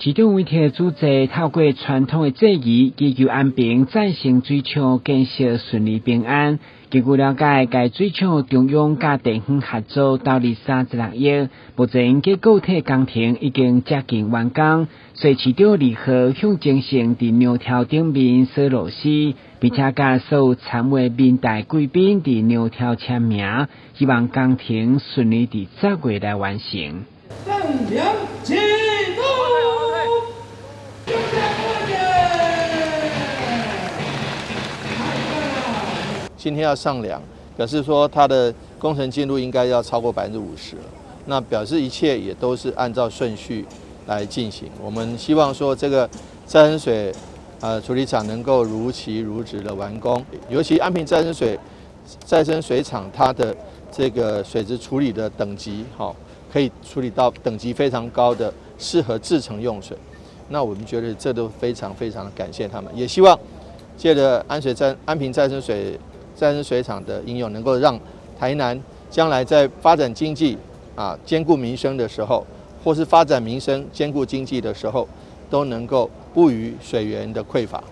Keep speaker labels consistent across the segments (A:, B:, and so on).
A: 市長委託主祭透過傳統的祭儀，祈求安平再生水廠建設順利平安。根據了解，該水廠中央佮地方合作投入36億，目前結構體工程已經接近完工。所以市長2號向前線佇梁柱頂面鎖螺絲，並且佮所有參與民代貴賓佇梁柱簽名，希望工程順利佇10月來完成。
B: 上梁啟動。
C: 今天要上梁，表示說它的工程進度應該要超過50%了。那表示一切也都是按照順序來進行。我們希望說這個再生水處理廠能夠如期如質的完工。尤其安平再生水廠，它的這個水質處理的等級，好，可以處理到等級非常高的，適合製程用水。那我們覺得這都非常非常的感謝他們，也希望借著安平再生水廠的應用，能夠讓台南將來在發展經濟啊，兼顧民生的時候，或是發展民生兼顧經濟的時候，都能夠不虞水源的匱乏。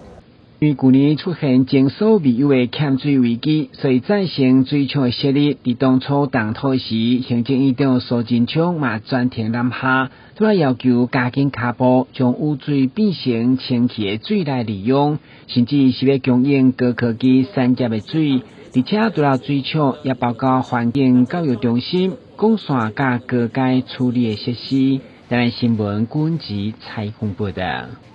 A: 因為舊年出現前所未有的欠水危機，所以再生水廠的設立，佇當初動土時，行政院長蘇貞昌嘛專程南下，拄來要求加緊跤步，將雨水變成清氣的水來利用，甚至是欲供應高科技產業的水。而且除了水廠，也包括環境教育中心、管線佮高階處理的設施。台灣新聞軍籍採訪報道。